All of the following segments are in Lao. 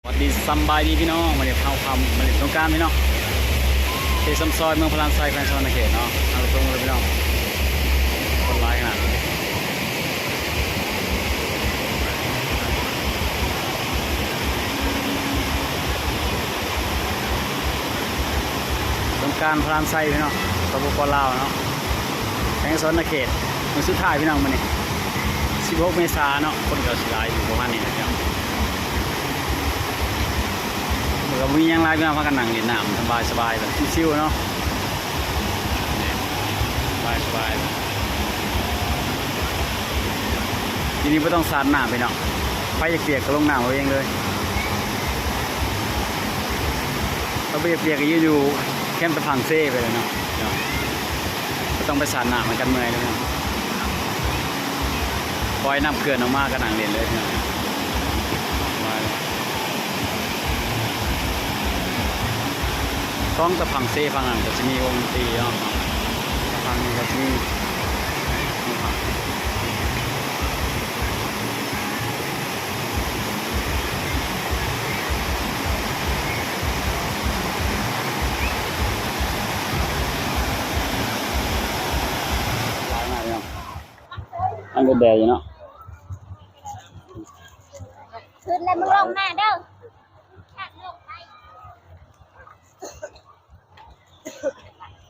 ສະບາຍດີພີ່ນ້ອງ ມື້ນີ້ເຮົາພາມາຫຼິ້ນສົງການພີ່ນ້ອງ ທີ່ຊຳຊອຍ ເມືອງພະລານໄຊ ແຂວງສະຫວັນນະເຂດເນາະ. ເອົາຕົງເລີຍພີ່ນ້ອງ ຄົນຫຼາຍຂະໜາດ ສົງການພະລານໄຊພີ່ນ້ອງ ສປປ ລາວເນາະ ແຂວງສະຫວັນນະເຂດ ມື້ສຸດທ້າຍພີ່ນ້ອງ ມື້ນີ້ສິບຫົກເມສາເນາະ. ຄົນກໍຊິຫຼາຍຢູ່ປະມານນີ້ແຫຼະພີ່ນ້ອງ ມັນກໍບໍ່ມີຫຍັງຫຼາຍພີ່ນ້ອງ ພາກັນນັ່ງຫຼິ້ນນ້ຳສະບາຍໆ ແບບຊິວໆເນາະ ສະບາຍໆ. ທີ່ນີ້ບໍ່ຕ້ອງສາດນ້ຳພີ່ນ້ອງ ໃຜຢາກປຽກກໍລົງນ້ຳເອົາເອງເລີຍ. ຖ້າບໍ່ຢາກປຽກກໍຢືນຢູ່ແຄມຕະພັງເຊໄປເລີຍເນາະ ບໍ່ຕ້ອງໄປສາດນ້ຳໃຫ້ກັນເມື່ອຍເລີຍ. ປ່ອຍນ້ຳເຂື່ອນອອກມາກໍນັ່ງຫຼິ້ນເລີຍພີ່ນ້ອງ ສະບາຍເລີຍ. ສອງຕະພັງເຊຝັ່ງນັ້ນກໍຊິມີວົງດົນຕີເນາະ ຝັ່ງນີ້ກໍຊິມີ. ຫຼາຍມາກເນາະ ມັນແດດຢູ່ເນາະ ຂຶ້ນແລ້ວມຶງລົງມາເດີ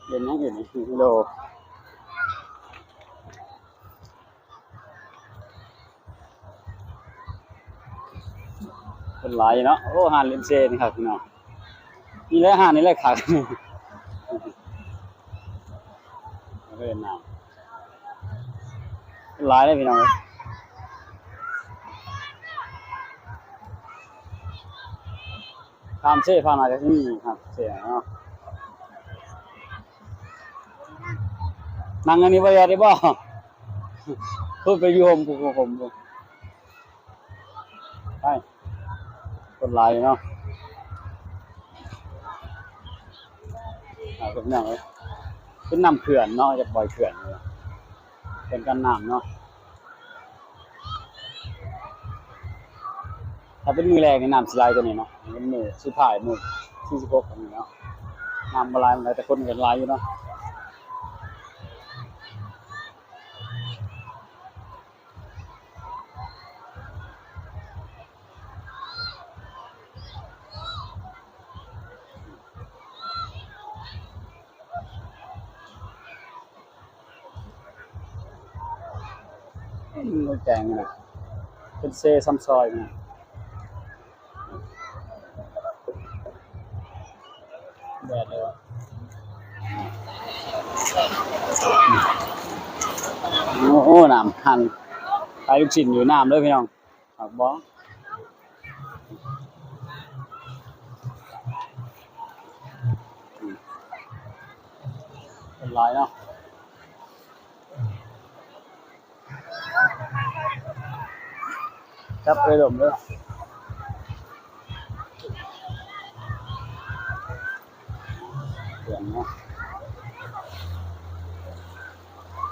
ເປັນຫຍັງຢູ່ນີ້ ໂລ ຄົນຫຼາຍຢູ່ເນາະ. ໂອ້ ຮ້ານລິນເຊນີ້ຄັກພີ່ນ້ອງ ນີ້ແຫຼະຮ້ານນີ້ແຫຼະຄັກ ເອີ ນ້ຳ ຫຼາຍເດ້ພີ່ນ້ອງເອີຍ ຂ້າມເຊຝັ່ງນັ້ນກໍຊິມີຂ້າມເຊເນາະ. ນັ່ງອັນນີ້ບໍ່ໄດ້ບໍ່ ພຸ້ນໄປຢູ່ຮົ່ມ ພຸ້ນ ຮົ່ມ ພຸ້ນ ໄປ ຄົນຫຼາຍຢູ່ເນາະ. ອ່າ ເປັນຫຍັງເອີຍ ເປັນນ້ຳເຂື່ອນເນາະ ຈາກປ່ອຍເຂື່ອນ ເຂື່ອນກັນນ້ຳເນາະ. ຖ້າເປັນມື້ແລງນີ້ນ້ຳຊິຫຼາຍກວ່ານີ້ເນາະ ເປັນມື້ສຸດທ້າຍ ມື້ທີສິບຫົກອັນນີ້ເນາະ ນ້ຳບໍ່ຫຼາຍປານໃດ ແຕ່ຄົນກໍຫຼາຍຢູ່ເນາະ. ອືມ ແຈ້ງນະ ເປັນເຊຊຳຊອຍນະ ແດດເດີ. ໂອ້ ນ້ຳຫັ້ນ ຂາຍລູກຊິ້ນຢູ່ນ້ຳເດີພີ່ນ້ອງ. ຄັກບໍ່? ຄົນຫຼາຍເນາະ ຈັບເອີລົມເດີ ເປັນເນາະ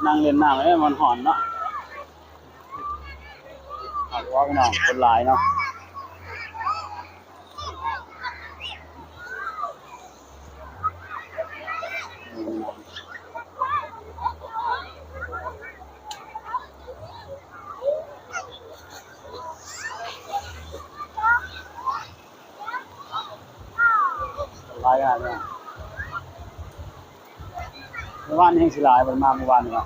ນັ່ງຫຼິ້ນນ້ຳເອີ ມັນຮ້ອນເນາະ. ຄັກບໍ່ພີ່ນ້ອງ ຄົນຫຼາຍເນາະ ຫຼາຍຂະໜາດນີ້ ມື້ວານແຮ່ງຊິຫຼາຍ ບໍ່ໄດ້ມາມື້ວານນີ້ເນາະ.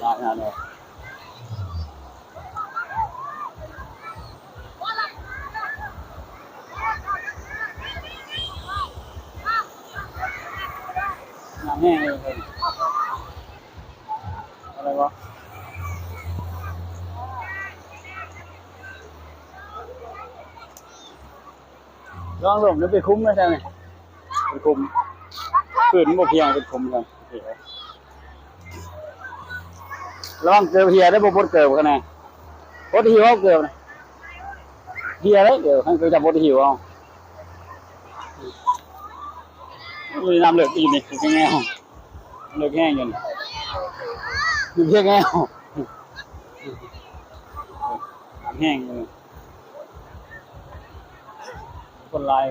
ຫຼາຍຂະໜາດນີ້ ນ້ຳແຫ້ງເລີຍ ເພິ່ນ ອະໄລວະ ລອງລົມເດີ ເປັນຂຸມເລີຍແຖວນີ້ ເປັນຂຸມ ພື້ນມັນບໍ່ພຽງ ເປັນຂຸມ. ລະວັງເກີບເຫ່ຍເດີ ບໍ່ປົດເກີບຫັ້ນນະ ປົດຫິ້ວເອົາເກີບນະ. ເບຍເລີຍ ເອີ ໃຫ້ໄປຈັບບົດຫິວເອົາ. ໂອ້ຍ ນ້ຳເລິກຢູ່ນີ້ ເລິກແຮງຢູ່ນີ້ ເລິກແຮງ ນ້ຳແຮງຢູ່ນີ້ ຄົນຫຼາຍ.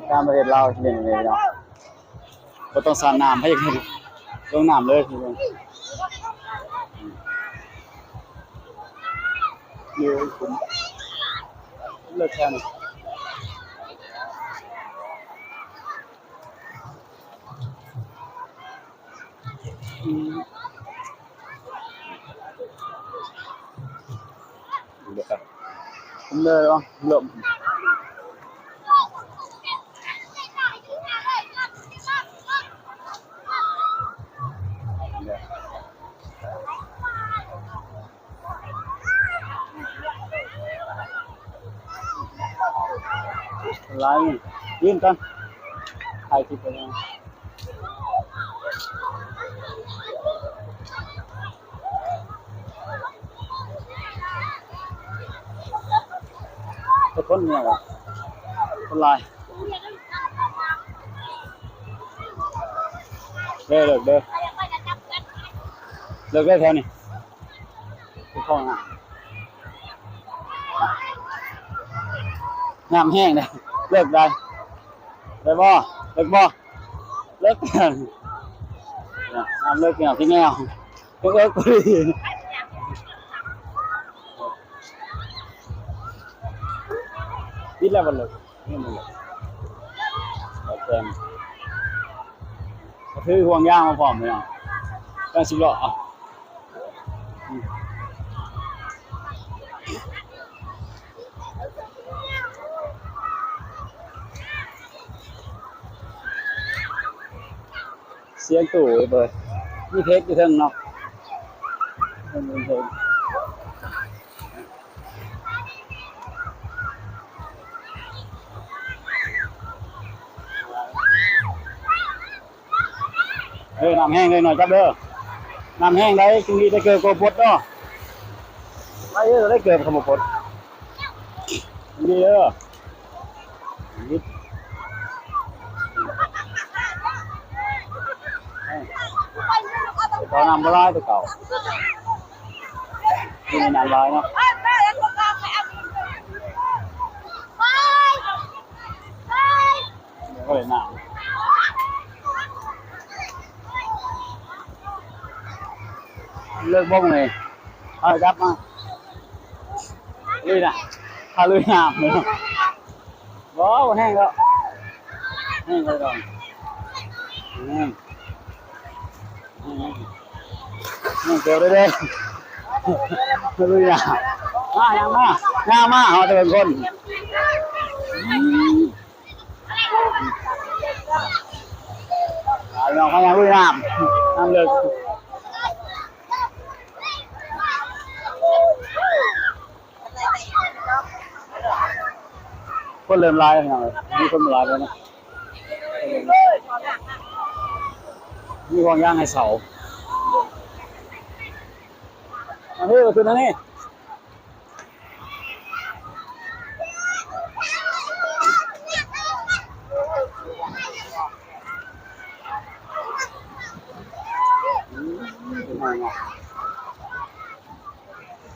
ຕາມປະເທດລາວຊິເປັນຈັ່ງໃດເນາະ ບໍ່ຕ້ອງສາດນ້ຳ ໃຜຢາກເຮັດລົງນ້ຳເລີຍ ຢູ່ຂຸມ ເລິກແທ້ນີ້. ອືມ ເດີ ເດີ ເລີ່ມ ຫຼາຍ ຢືນກ່ອນ ຖ່າຍຄລິບໄປແລ້ວ ແຕ່ຄົນນີ້ແຫຼະ ຄົນຫຼາຍ. ເດີ ເລີກເດີ ເລີກເດີແຖວນີ້ ເຂົ້ານ້ຳ ນ້ຳແຮງເດ້ ເລີກໄດ້ ໄດ້ບໍ່ ເລິກບໍ່ ເລິກ ນ້ຳເລິກ ເປັນຫຍັງ ເລິກ ເລິກ ປິດແລ້ວບໍ່ເລີຍ ຍັງບໍ່ເລີຍ ໂອເຄ ຖືຫ່ວງຍາງມາພ້ອມພີ່ນ້ອງ ກຳລັງສິເລາະ ສຽງຕູ້ເບີດ ມີເທັກຢູ່ເທິງເນາະ ເອີ ນ້ຳແຮງເລີຍ ໜ້ອຍຈັບເດີ ນ້ຳແຮງໄດ໋ ຈຶ່ງດີໄດ້ເກີບກໍບໍ່ປົດເນາະ ໄປເອີ ໄດ້ເກີບກໍບໍ່ປົດ ດີເດີ ເຂົານ້ຳບໍ່ຫຼາຍແຕ່ເກົ່າ ຢູ່ໃນນ້ຳຫຼາຍເນາະ ບໍ່ໄດ້ນ້ຳ ເລີກບໍ່ນີ້ ເອົາຈັບມາ ລຸຍນະ ພາລຸຍນ້ຳ ບໍ່ ບໍ່ແຮງດອກ ແຮງເລີຍດອກ ແຮງ ແຮງ ແຮງເຕີບເລີຍເດີ ລຸຍນ້ຳ ມາ ຍ່າງມາ ຍ່າງມາ ເຮົາແຕ່ເບິ່ງຄົນ ອືມ ອ່າ ພີ່ນ້ອງ ພາຍ່າງລຸຍນ້ຳ ນ້ຳເລິກ ຄົນເລີ່ມຫຼາຍແລ້ວ ພີ່ນ້ອງເອີຍ ມີຄົນຫຼາຍແລ້ວເນາະ ມີຫ່ວງຍາງໃຫ້ເຊົ່າ ມາເອີ ຂຶ້ນທາງນີ້.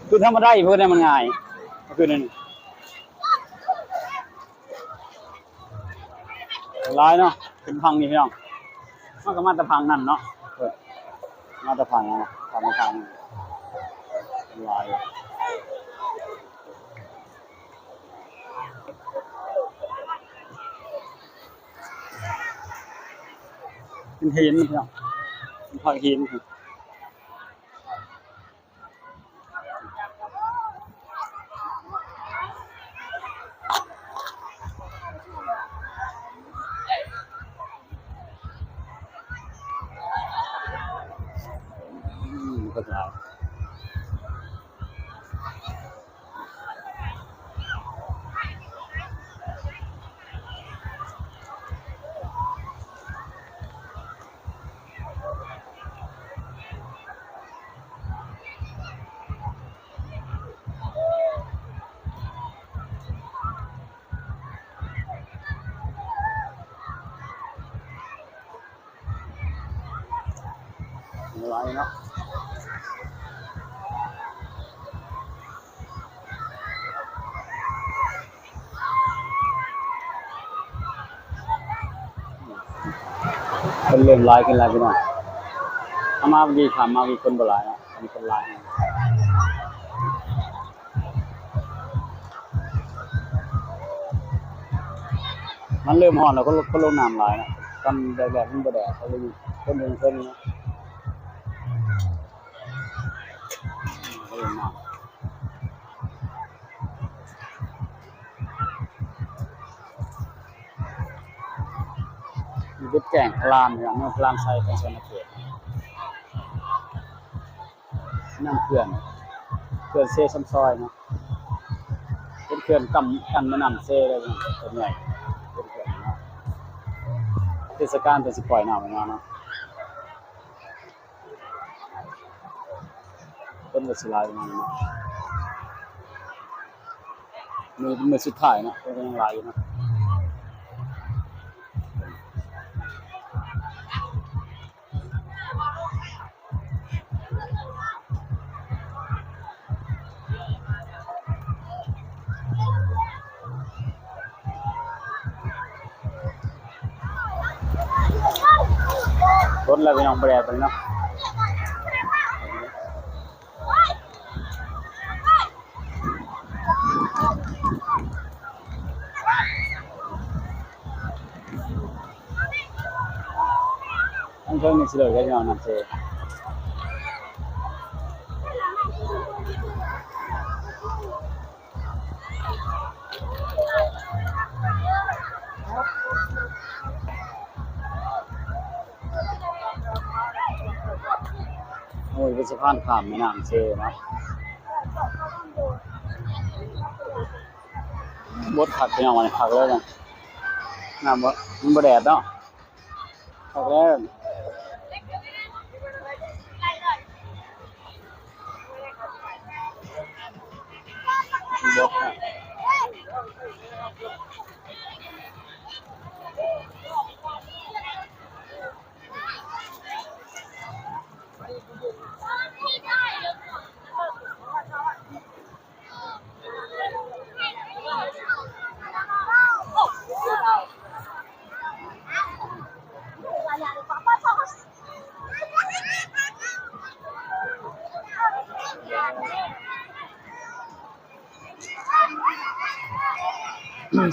ຄືທຳມະດາອີກ ເພິ່ນວ່າມັນງ່າຍ ຄືນັ້ນ ຫຼາຍເນາະ ເປັນພັງນີ້ພີ່ນ້ອງ ມັນກໍມາແຕ່ພັງນັ້ນເນາະ ເອີ ມາແຕ່ພັງນັ້ນ ພັງ ພັງຫຼາຍ ເປັນຫີນພີ່ນ້ອງ ເປັນພັງຫີນ. ອືມ ເພິ່ນວ່າ ຫຼາຍເນາະ ຄົນເລີ່ມຫຼາຍຂຶ້ນແລ້ວພີ່ນ້ອງ. ເຮົາມາເມື່ອກີ້ຄ່ຳ ມາເມື່ອກີ້ຄົນບໍ່ຫຼາຍເນາະ ອັນນີ້ຄົນຫຼາຍ. ມັນເລີ່ມຮ້ອນແລ້ວ ຄົນ ຄົນລົງນ້ຳຫຼາຍນະ. ຕອນແລກໆມັນບໍ່ແດດ ເຂົາເລີຍມີຄົນເທິງໆເນາະ. ເລີ່ມນ້ຳ ຢູ່ເຂດແກ້ງພະລານ ເມືອງພະລານໄຊ ແຂວງສະຫວັນນະເຂດ. ນ້ຳເຂື່ອນ ເຂື່ອນເຊຊຳຊອຍເນາະ ເປັນເຂື່ອນກັ້ນ ກັ້ນແມ່ນ້ຳເຊເລີຍເນາະ ເຂື່ອນໃຫຍ່ ເປັນເຂື່ອນເນາະ. ເທດສະການເພິ່ນຊິປ່ອຍນ້ຳອອກມາເນາະ ຄົນກໍຊິຫຼາຍປານນັ້ນເນາະ. ມື້ ມື້ສຸດທ້າຍເນາະ ຄົນກໍຍັງຫຼາຍຢູ່ເນາະ. ຝົນແລ້ວພີ່ນ້ອງ ບໍ່ແດດປານໃດເນາະ. ທາງເທິງນີ້ຊິເລີກແລ້ວພີ່ນ້ອງ ນ້ຳເຊ. ໂອ້ຍ ເປັນສະພານຂ້າມແມ່ນ້ຳເຊເນາະ. ບົດຄັກພີ່ນ້ອງ ອັນນີ້ຄັກເລີຍນະ. ນ້ຳບໍ່ ມັນບໍ່ແດດເນາະ. ອອກແລ້ວ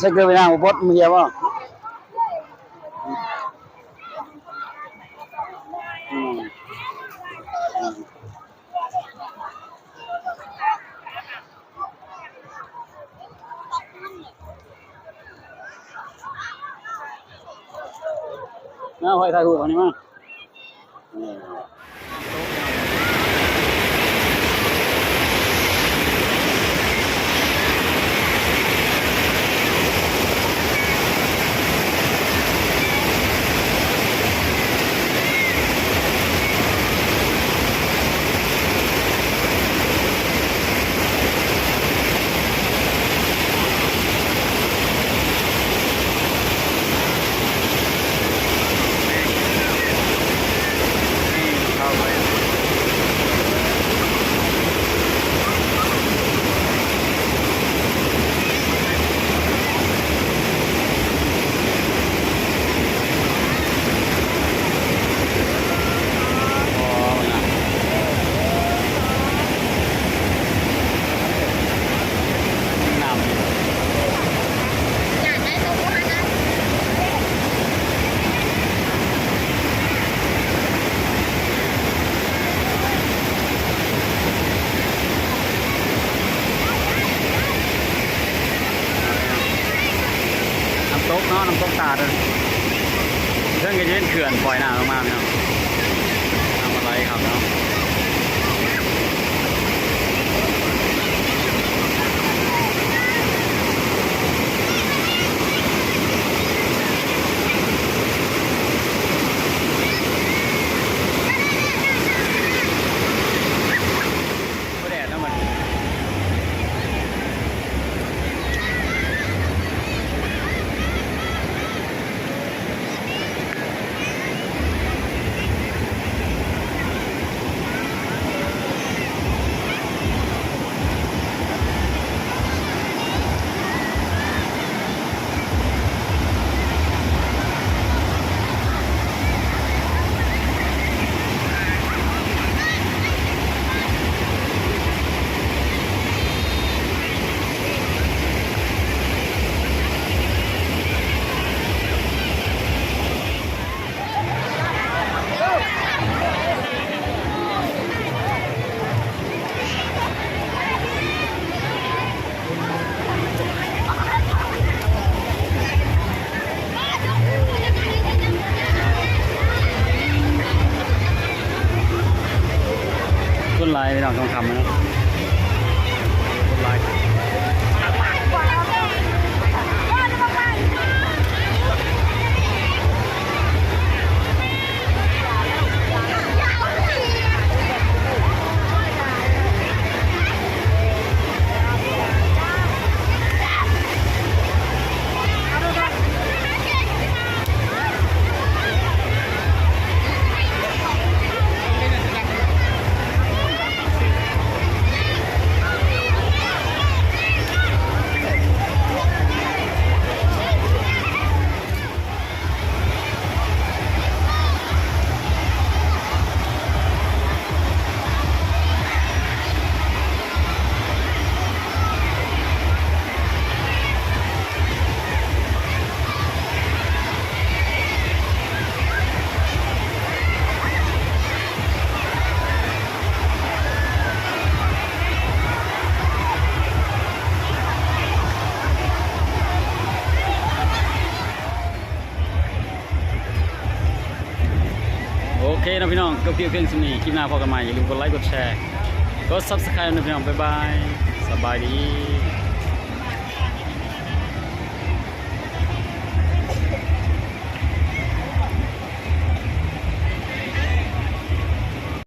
ໃສ່ເກືອໄປນະ ບໍ່ບົດ ມັນເຫຍບໍ່? ອືມ ມາ ຂ້ອຍຖ່າຍຮູບອັນນີ້ມາ. ນ້ຳຕົກເນາະ ນ້ຳຕົກຕາດ ເທິງກໍຈະເປັນເຂື່ອນປ່ອຍນ້ຳລົງມາພີ່ນ້ອງ ນ້ຳໄຫຼຄັກເນາະ. ບໍ່ແດດເນາະບັດນີ້. ຫຼາຍພີ່ນ້ອງ ຄ່ຳໆ ເນາະ ຄົນຫຼາຍ. ໂອເຄເນາະພີ່ນ້ອງ ຈົບຄລິບພຽງສ່ຳນີ້ ຄລິບໜ້າພໍ້ກັນໃໝ່ ຢ່າລືມກົດໄລກົດແຊ ກົດ Subscribe ເນາະພີ່ນ້ອງ. ບາຍບາຍ ສະບາຍດີ.